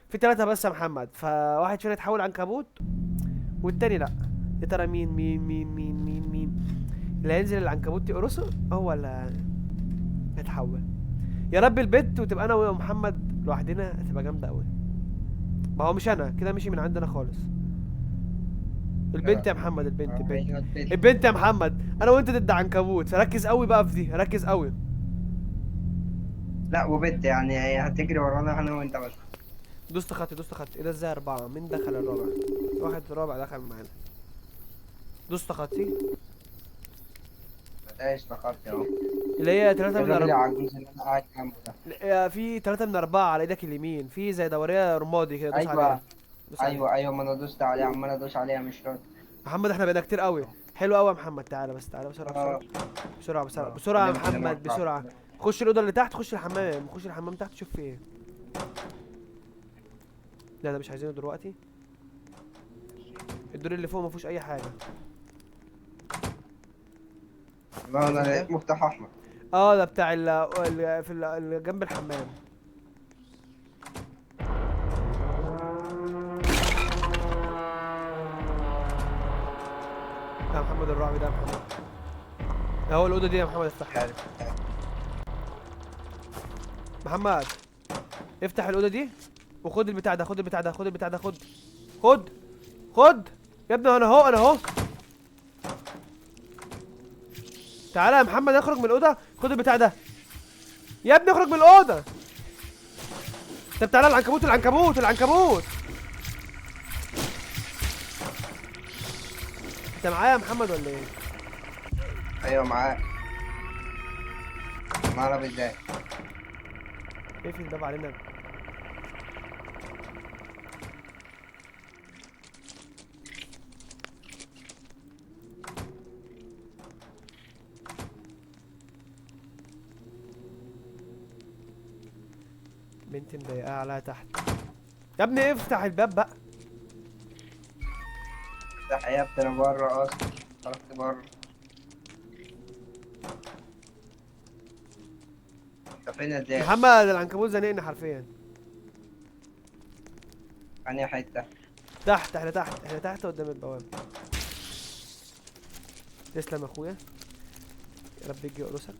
في 3 بس يا محمد، فواحد فينا يتحول عنكبوت والتاني لا. يا ترى مين مين مين مين مين مين اللي هينزل العنكبوت يقرصه هو اللي هيتحول؟ يا رب البت وتبقى انا ومحمد لوحدنا، هتبقى جامدة قوي. ما هو مش انا كده، مشي من عندنا خالص. البنت يا محمد، البنت، البنت، أيوة، البنت. البنت يا محمد. انا وانت ضد عنكبوت، فركز قوي بقى في دي، ركز قوي. لا وبنت يعني هي هتجري ورانا انا وانت بس. دوست خط، دوست خط. ايه ده؟ ازاي 4؟ مين دخل الرابع؟ واحد رابع دخل معانا. دوست خطي. بلاش تخطي اهو. اللي هي 3 من الراجل 4. العجوز اللي انا قاعد جنبه ده. لا، في 3 من 4 على ايدك اليمين، في زي دورية رمادي كده، دوس أيوة. عليها. دوس عليها. ايوه، ايوه، ما انا دوست عليها، عمال ادوس عليها مش راضي. محمد احنا بقينا كتير قوي. حلو قوي يا محمد، تعالى بس، تعالى بسرعة، بسرعة. بسرعة، بسرعة، بسرعة يا كلنا كلنا محمد، مع بعض. بسرعة. خش الأوضة اللي تحت، خش الحمام، خش الحمام تحت، شوف في ايه. لا ده مش عايزينه دلوقتي. الدور اللي فوق ما فيهوش أي حاجة. لا، أنا لقيت مفتاح أحمر. ده بتاع في جنب الحمام. يا محمد الرعب ده يا محمد. اهو الأوضة دي يا محمد، افتحها. محمد افتح الأوضة دي وخد البتاع ده، خد البتاع ده، خد البتاع ده، خد، خد، خد يا ابني. انا اهو، انا اهو. تعالى يا محمد اخرج من الأوضة، خد البتاع ده يا ابني، اخرج من الأوضة. طب تعالى العنكبوت، العنكبوت، العنكبوت. انت معايا يا محمد ولا ايه؟ ايوه معاك. معانا ازاي؟ اقفل الباب علينا. بنتي مضايقاها عليها تحت. يا ابني افتح الباب بقى. افتح يا ابني، انا بره اصلا، خرجت بره. انت فين يا زين؟ محمد العنكبوت زنقني حرفيا. انهي حته؟ تحت، احنا تحت، احنا تحت قدام البوابه. تسلم يا اخويا، يا رب يجي يقرصك.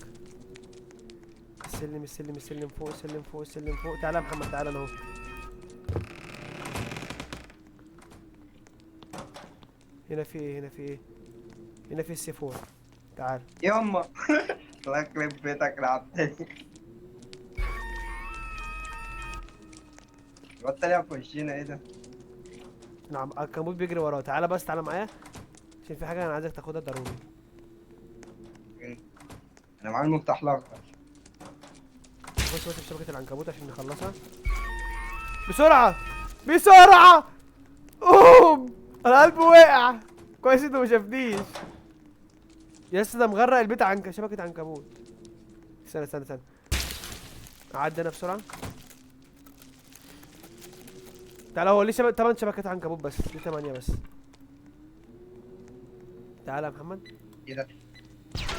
السلم، السلم، السلم فوق، السلم فوق، السلم فوق. تعالى يا محمد، تعالى انا اهو. هنا في ايه؟ هنا في ايه؟ هنا في السيفور. تعال يما. الله يخرب بيتك، لعبتني. الواد طلع في وشنا، ايه ده؟ نعم، العنكبوت بيجري وراه. تعالى بس، تعالى معايا عشان في حاجة أنا عايزك تاخدها ضروري. أنا معايا المفتاح الأخضر. خش بس في شبكة العنكبوت عشان نخلصها. بسرعة، بسرعة، قوم، أنا قلبي وقع. كويس إنه ما شافنيش. يا اسطى ده مغرق البيت شبكة عنكبوت. استنى، استنى، استنى، أعدي أنا بسرعة. تعالى، هو ليه 8 شبكات عنكبوت بس، ليه 8 بس. تعالى يا محمد. ايه ده؟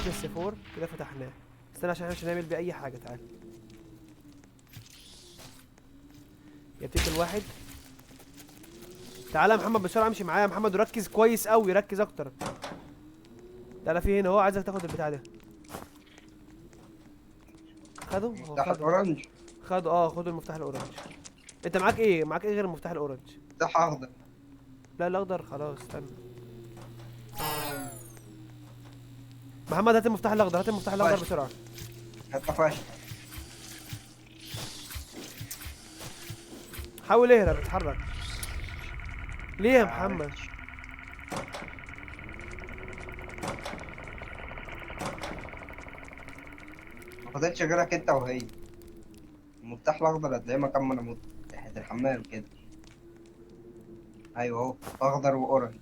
اس 4 كده فتحناه. استنى عشان احنا مش هنعمل بيه اي حاجة. تعالى يا بتقتل واحد. تعالى يا محمد بسرعة، امشي معايا يا محمد وركز كويس قوي، ركز اكتر. تعالى في هنا اهو، عايزك تاخد البتاع ده. خده؟ هو مفتاح خده. ال orange. خده، خد المفتاح ال orange. انت معاك ايه؟ معاك ايه غير المفتاح ال orange؟ مفتاح اخضر. لا الاخضر خلاص، استنى. محمد هات المفتاح الاخضر، هات المفتاح الاخضر ماشي. بسرعة. هات فاشل. حاول اهرب، اتحرك. ليه يا محمد؟ ما فضلتش غيرك انت وهي. المفتاح الاخضر هتلاقيه مكان ما انا مت، ناحية الحمام كده. ايوه اهو، اخضر واورنج.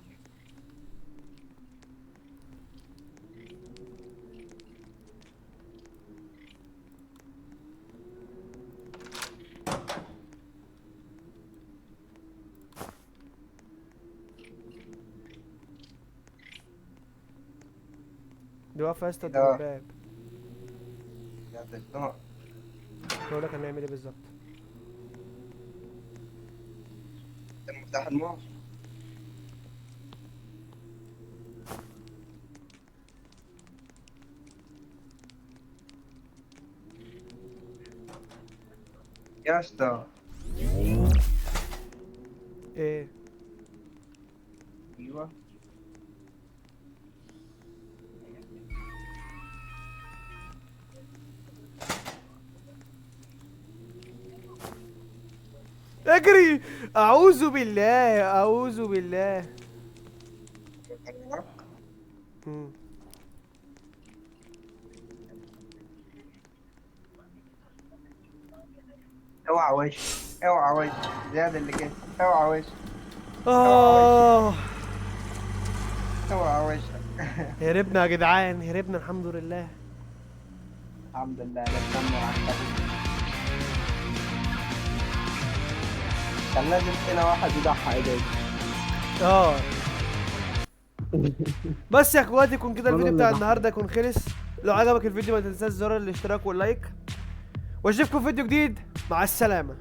دي واقفة يا اسطى ده. قدام الباب. يا ده النار. بقول لك هنعمل ايه بالظبط. المفتاح الموف. يا اسطى. ايه؟ ايوه. اجري. اعوذ بالله، اعوذ بالله. مم. اوعى وش، اوعى وش زياد اللي كده، اوعى وش. اه اوعى وش. هربنا يا جدعان، هربنا الحمد لله. الحمد لله لسنا العنكبوت. كان لازم فينا واحد يضحي ده. اه بس يا اخواتي يكون كده الفيديو والله بتاع ضحك. النهارده يكون خلص. لو عجبك الفيديو ما تنساش زر الاشتراك وال like، واشوفكم في فيديو جديد. مع السلامة.